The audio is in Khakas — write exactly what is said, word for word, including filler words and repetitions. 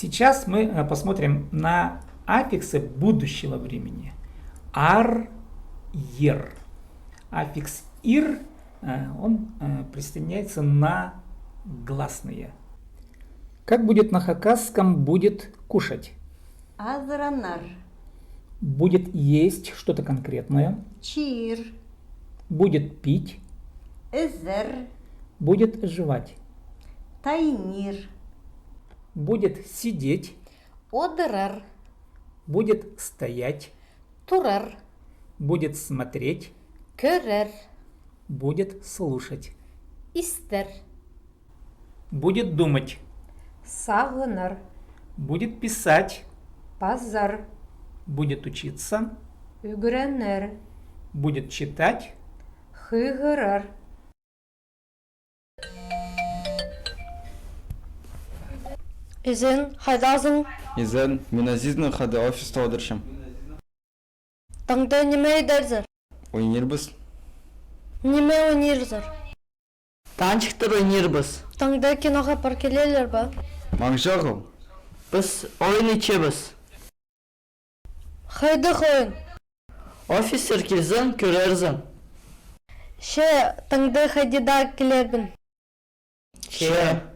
Сейчас мы э, посмотрим на аффиксы будущего времени. Ар, ер. Аффикс ир, э, он э, присоединяется на гласные. Как будет на хакасском «будет кушать»? Азыранар. Будет есть что-то конкретное. Чир. Будет пить. Ізер. Будет жевать. Тайнир. Будет сидеть. Одырар. Будет стоять. Турар. Будет смотреть. Кӧрер. Будет слушать. Истер. Будет думать. Сағынар. Будет писать. Пазар. Будет учиться. Ӱгренер. Будет читать. Хығырар. Изен, хайдазың? Изен, мин Азизның хада офиста одырчам. Таңда ниме идерзер? Ойнирбыс. Ниме ойнирзар? Танчиктер ойнирбыс. Таңда киноға пар килерлер бе? Мағжағыл. Піс ойын итчебіс. Хайдағ ойын? Офистер килзең, кӧрерзің. Че, таңда хайди даа килербін. Че.